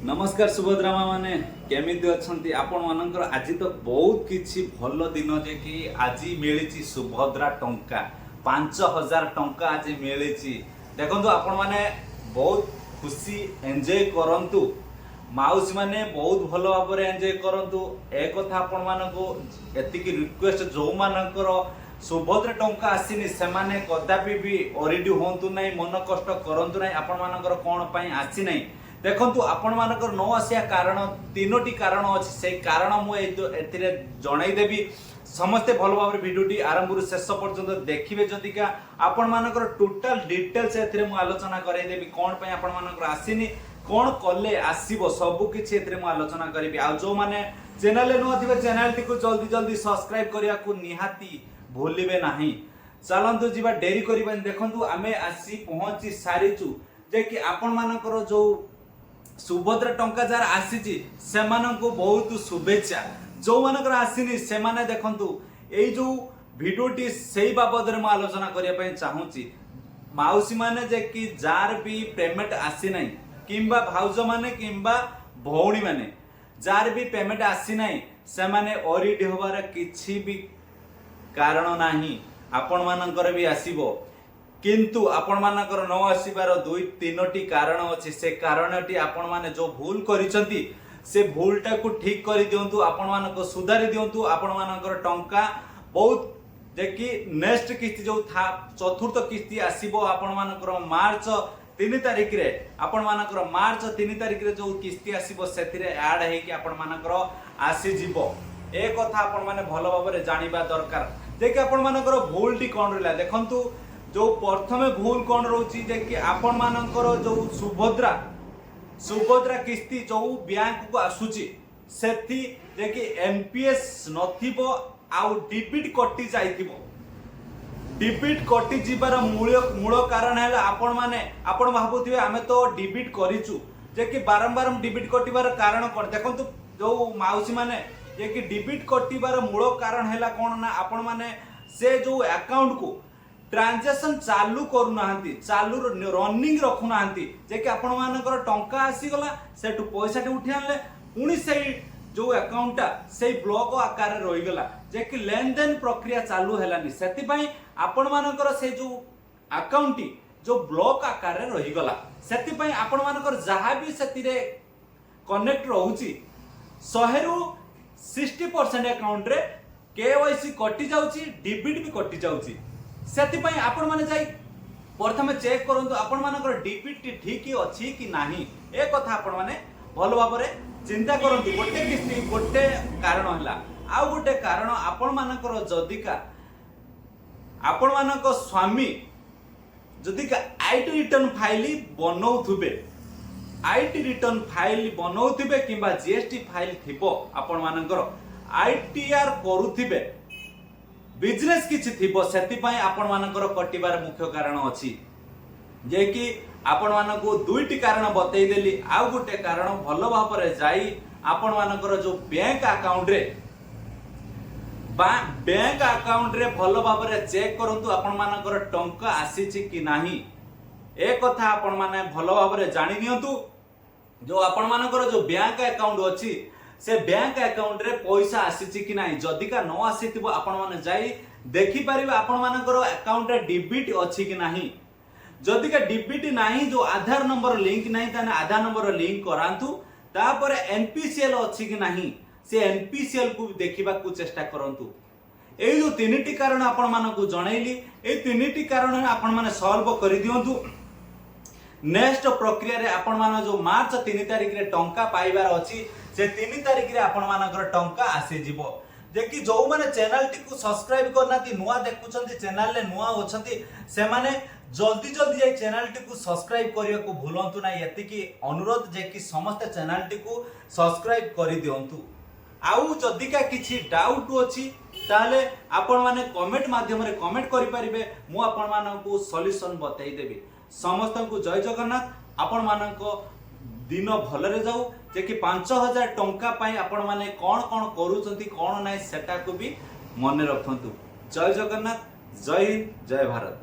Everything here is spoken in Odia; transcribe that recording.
ନମସ୍କାର ସୁଭଦ୍ରା ମା ମାନେ, କେମିତି ଅଛନ୍ତି ଆପଣମାନଙ୍କର? ଆଜି ତ ବହୁତ କିଛି ଭଲ ଦିନ ଯେ କି ଆଜି ମିଳିଛି ସୁଭଦ୍ରା ଟଙ୍କା। 5000 ଟଙ୍କା ଆଜି ମିଳିଛି। ଦେଖନ୍ତୁ, ଆପଣମାନେ ବହୁତ ଖୁସି, ଏନ୍ଜୟ କରନ୍ତୁ। ମାଉସୀ ମାନେ ବହୁତ ଭଲ ଭାବରେ ଏନ୍ଜୟ କରନ୍ତୁ। ଏ କଥା ଆପଣମାନଙ୍କୁ ଏତିକି ରିକ୍ୱେଷ୍ଟ, ଯେଉଁମାନଙ୍କର ସୁଭଦ୍ରା ଟଙ୍କା ଆସିନି, ସେମାନେ କଦାପି ବି ୱରିଡ୍ ହୁଅନ୍ତୁ ନାହିଁ, ମନ କଷ୍ଟ କରନ୍ତୁ ନାହିଁ। ଆପଣମାନଙ୍କର କ'ଣ ପାଇଁ ଆସିନାହିଁ? ଦେଖନ୍ତୁ, ଆପଣମାନଙ୍କର ନ ଆସିବା କାରଣ ତିନୋଟି କାରଣ ଅଛି। ସେଇ କାରଣ ମୁଁ ଏଥିରେ ଜଣାଇଦେବି। ସମସ୍ତେ ଭଲ ଭାବରେ ଭିଡ଼ିଓଟି ଆରମ୍ଭରୁ ଶେଷ ପର୍ଯ୍ୟନ୍ତ ଦେଖିବେ। ଯଦିକା ଆପଣମାନଙ୍କର ଟୋଟାଲ ଡିଟେଲ୍ସ ଏଥିରେ ମୁଁ ଆଲୋଚନା କରାଇଦେବି, କ'ଣ ପାଇଁ ଆପଣମାନଙ୍କର ଆସିନି, କ'ଣ କଲେ ଆସିବ, ସବୁ କିଛି ଏଥିରେ ମୁଁ ଆଲୋଚନା କରିବି। ଆଉ ଯେଉଁମାନେ ଚ୍ୟାନେଲରେ ନୂଆ ଥିବେ, ଚ୍ୟାନେଲଟିକୁ ଜଲ୍ଦି ଜଲ୍ଦି ସବସ୍କ୍ରାଇବ କରିବାକୁ ନିହାତି ଭୁଲିବେ ନାହିଁ। ଚାଲନ୍ତୁ ଯିବା, ଡେରି କରିବାନି। ଦେଖନ୍ତୁ, ଆମେ ଆସି ପହଞ୍ଚି ସାରିଛୁ ଯେ କି ଆପଣମାନଙ୍କର ଯୋଉ ସୁଭଦ୍ରା ଟଙ୍କା ଯାହାର ଆସିଛି, ସେମାନଙ୍କୁ ବହୁତ ଶୁଭେଚ୍ଛା। ଯୋଉମାନଙ୍କର ଆସିନି, ସେମାନେ ଦେଖନ୍ତୁ, ଏଇ ଯୋଉ ଭିଡ଼ିଓଟି ସେଇ ବାବଦରେ ମୁଁ ଆଲୋଚନା କରିବା ପାଇଁ ଚାହୁଁଛି। ମାଉସୀ ମାନେ ଯେ କି ଯାହାର ବି ପେମେଣ୍ଟ ଆସିନାହିଁ, କିମ୍ବା ଭାଉଜ ମାନେ କିମ୍ବା ଭଉଣୀ ମାନେ, ଯାହାର ବି ପେମେଣ୍ଟ ଆସିନାହିଁ, ସେମାନେ ୱରିଡ୍ ହେବାର କିଛି ବି କାରଣ ନାହିଁ। ଆପଣମାନଙ୍କର ବି ଆସିବ। କିନ୍ତୁ ଆପଣମାନଙ୍କର ନ ଆସିବାର ଦୁଇ ତିନୋଟି କାରଣ ଅଛି। ସେ କାରଣଟି ଆପଣମାନେ ଯୋଉ ଭୁଲ କରିଛନ୍ତି, ସେ ଭୁଲଟାକୁ ଠିକ କରିଦିଅନ୍ତୁ, ଆପଣମାନଙ୍କ ସୁଧାରି ଦିଅନ୍ତୁ। ଆପଣମାନଙ୍କର ଟଙ୍କା ବହୁତ ଯେ କି ନେକ୍ସଟ କିସ୍ତି ଯୋଉ ଚତୁର୍ଥ କିସ୍ତି ଆସିବ ଆପଣମାନଙ୍କର ମାର୍ଚ୍ଚ 3 ତାରିଖରେ। ଆପଣମାନଙ୍କର ମାର୍ଚ୍ଚ 3 ତାରିଖରେ ଯୋଉ କିସ୍ତି ଆସିବ, ସେଥିରେ ଆଡ୍ ହେଇକି ଆପଣମାନଙ୍କର ଆସିଯିବ। ଏ କଥା ଆପଣମାନେ ଭଲ ଭାବରେ ଜାଣିବା ଦରକାର ଯେ କି ଆପଣମାନଙ୍କର ଭୁଲଟି କ'ଣ ରହିଲା। ଦେଖନ୍ତୁ, ଯୋଉ ପ୍ରଥମେ ଭୁଲ କ'ଣ ରହୁଛି ଯେ କି ଆପଣମାନଙ୍କର ଯୋଉ ସୁଭଦ୍ରା କିସ୍ତି ଯୋଉ ବ୍ୟାଙ୍କକୁ ଆସୁଛି, ସେଠି ଯେ କି ଏନପିଏସ୍ ନଥିବ ଆଉ ଡିବିଟ୍ କଟି ଯାଇଥିବ। ଡିବିଟ୍ କଟିଯିବାର ମୂଳ କାରଣ ହେଲା, ଆପଣମାନେ ଆପଣ ଭାବୁଥିବେ, ଆମେ ତ ଡିବିଟ୍ କରିଛୁ, ଯେ କି ବାରମ୍ବାର ଡିବିଟ୍ କଟିବାର କାରଣ କ'ଣ? ଦେଖନ୍ତୁ, ଯୋଉ ମାଉସୀ ମାନେ ଯେ କି ଡିବିଟ୍ କଟିବାର ମୂଳ କାରଣ ହେଲା କ'ଣ ନା, ଆପଣମାନେ ସେ ଯୋଉ ଆକାଉଣ୍ଟକୁ ଟ୍ରାଞ୍ଜାକ୍ସନ ଚାଲୁ କରୁନାହାନ୍ତି, ଚାଲୁ ରନିଂ ରଖୁନାହାନ୍ତି। ଯେ କି ଆପଣମାନଙ୍କର ଟଙ୍କା ଆସିଗଲା, ସେଠୁ ପଇସାଟି ଉଠି ଆଣିଲେ, ପୁଣି ସେଇ ଯୋଉ ଆକାଉଣ୍ଟଟା ସେଇ ବ୍ଲକ ଆକାରରେ ରହିଗଲା, ଯେ କି ଲେନଦେନ ପ୍ରକ୍ରିୟା ଚାଲୁ ହେଲାନି। ସେଥିପାଇଁ ଆପଣମାନଙ୍କର ସେଇ ଯୋଉ ଆକାଉଣ୍ଟଟି ଯୋଉ ବ୍ଲକ ଆକାରରେ ରହିଗଲା, ସେଥିପାଇଁ ଆପଣମାନଙ୍କର ଯାହା ବି ସେଥିରେ କନେକ୍ଟ ରହୁଛି, 100ରୁ 60% ଆକାଉଣ୍ଟରେ କେୱାଇସି କଟି ଯାଉଛି, ଡିବିଟ୍ ବି କଟି ଯାଉଛି। ସେଥିପାଇଁ ଆପଣମାନେ ଯାଇ ପ୍ରଥମେ ଚେକ୍ କରନ୍ତୁ, ଆପଣମାନଙ୍କର ଡିବିଟି ଠିକ ଅଛି କି ନାହିଁ। ଏ କଥା ଆପଣମାନେ ଭଲ ଭାବରେ ଚିନ୍ତା କରନ୍ତୁ। ଗୋଟେ କିସ୍ତି ଗୋଟେ କାରଣ ହେଲା। ଆଉ ଗୋଟେ କାରଣ, ଆପଣମାନଙ୍କର ଯଦିକା ଆପଣମାନଙ୍କ ସ୍ୱାମୀ ଯଦିକା IT return file ବନଉଥିବେ, IT return file ବନଉଥିବେ କିମ୍ବା ଜିଏସଟି ଫାଇଲ ଥିବ ଆପଣମାନଙ୍କର, ଆଇଟିଆର କରୁଥିବେ, ବିଜନେସ୍ କିଛି ଥିବ, ସେଥିପାଇଁ ଆପଣମାନଙ୍କର କଟିବାର ମୁଖ୍ୟ କାରଣ ଅଛି। ଯେ କି ଆପଣମାନଙ୍କୁ ଦୁଇଟି କାରଣ ବତେଇଦେଲି। ଆଉ ଗୋଟେ କାରଣ, ଭଲ ଭାବରେ ଯାଇ ଆପଣମାନଙ୍କର ଯୋଉ ବ୍ୟାଙ୍କ ଆକାଉଣ୍ଟରେ ଭଲ ଭାବରେ ଚେକ୍ କରନ୍ତୁ, ଆପଣମାନଙ୍କର ଟଙ୍କା ଆସିଛି କି ନାହିଁ। ଏ କଥା ଆପଣମାନେ ଭଲ ଭାବରେ ଜାଣି ନିଅନ୍ତୁ। ଯୋଉ ଆପଣମାନଙ୍କର ଯୋଉ ବ୍ୟାଙ୍କ ଆକାଉଣ୍ଟ ଅଛି, ସେ ବ୍ୟାଙ୍କ ଆକାଉଣ୍ଟରେ ପଇସା ଆସିଛି କି ନାହିଁ। ଯଦିକା ନ ଆସିଥିବ, ଆପଣମାନେ ଯାଇ ଦେଖିପାରିବେ ଆପଣମାନଙ୍କର ଆକାଉଣ୍ଟରେ ଡିବିଟ୍ ଅଛି କି ନାହିଁ। ଯଦିକା ଡିବିଟି ନାହିଁ, ଯୋଉ ଆଧାର ନମ୍ବର ଲିଙ୍କ ନାହିଁ, ତାହେଲେ ଆଧାର ନମ୍ବର ଲିଙ୍କ କରାନ୍ତୁ। ତାପରେ ଏନପିସିଏଲ ଅଛି କି ନାହିଁ, ସେ ଏନପିସିଏଲ କୁ ଦେଖିବାକୁ ଚେଷ୍ଟା କରନ୍ତୁ। ଏଇ ଯୋଉ ତିନିଟି କାରଣ ଆପଣମାନଙ୍କୁ ଜଣେଇଲି, ଏଇ ତିନିଟି କାରଣ ଆପଣମାନେ ସଲ୍ଭ କରିଦିଅନ୍ତୁ। ନେକ୍ସଟ ପ୍ରକ୍ରିୟାରେ ଆପଣମାନେ ଯୋଉ ମାର୍ଚ୍ଚ 3 ତାରିଖରେ ଟଙ୍କା ପାଇବାର ଅଛି, ସେ 3 ତାରିଖରେ ଆପଣମାନଙ୍କର ଟଙ୍କା ଆସିଯିବ। ଯେ କି ଯୋଉମାନେ ଚ୍ୟାନେଲଟିକୁ ସବସ୍କ୍ରାଇବ କରିନାହାନ୍ତି, ନୂଆ ଦେଖୁଛନ୍ତି, ଚ୍ୟାନେଲରେ ନୂଆ ଅଛନ୍ତି, ସେମାନେ ଜଲ୍ଦି ଜଲ୍ଦି ଯାଇ ଚ୍ୟାନେଲଟିକୁ ସବସ୍କ୍ରାଇବ କରିବାକୁ ଭୁଲନ୍ତୁ ନାହିଁ। ଏତିକି ଅନୁରୋଧ ଯେ କି ସମସ୍ତେ ଚ୍ୟାନେଲଟିକୁ ସବସ୍କ୍ରାଇବ କରିଦିଅନ୍ତୁ। ଆଉ ଯଦିକା କିଛି ଡାଉଟ୍ ଅଛି, ତାହେଲେ ଆପଣମାନେ କମେଣ୍ଟ ମାଧ୍ୟମରେ କମେଣ୍ଟ କରିପାରିବେ। ମୁଁ ଆପଣମାନଙ୍କୁ ସଲ୍ୟୁସନ ବତେଇଦେବି। ସମସ୍ତଙ୍କୁ ଜୟ ଜଗନ୍ନାଥ। ଆପଣମାନଙ୍କ ଦିନ ଭଲରେ ଯାଉ। ଯେ କି 5000 ଟଙ୍କା ପାଇଁ ଆପଣମାନେ କ'ଣ କ'ଣ କରୁଛନ୍ତି, କ'ଣ ନାହିଁ, ସେଟାକୁ ବି ମନେ ରଖନ୍ତୁ। ଜୟ ଜଗନ୍ନାଥ, ଜୟ ହିନ୍ଦ, ଜୟ ଭାରତ।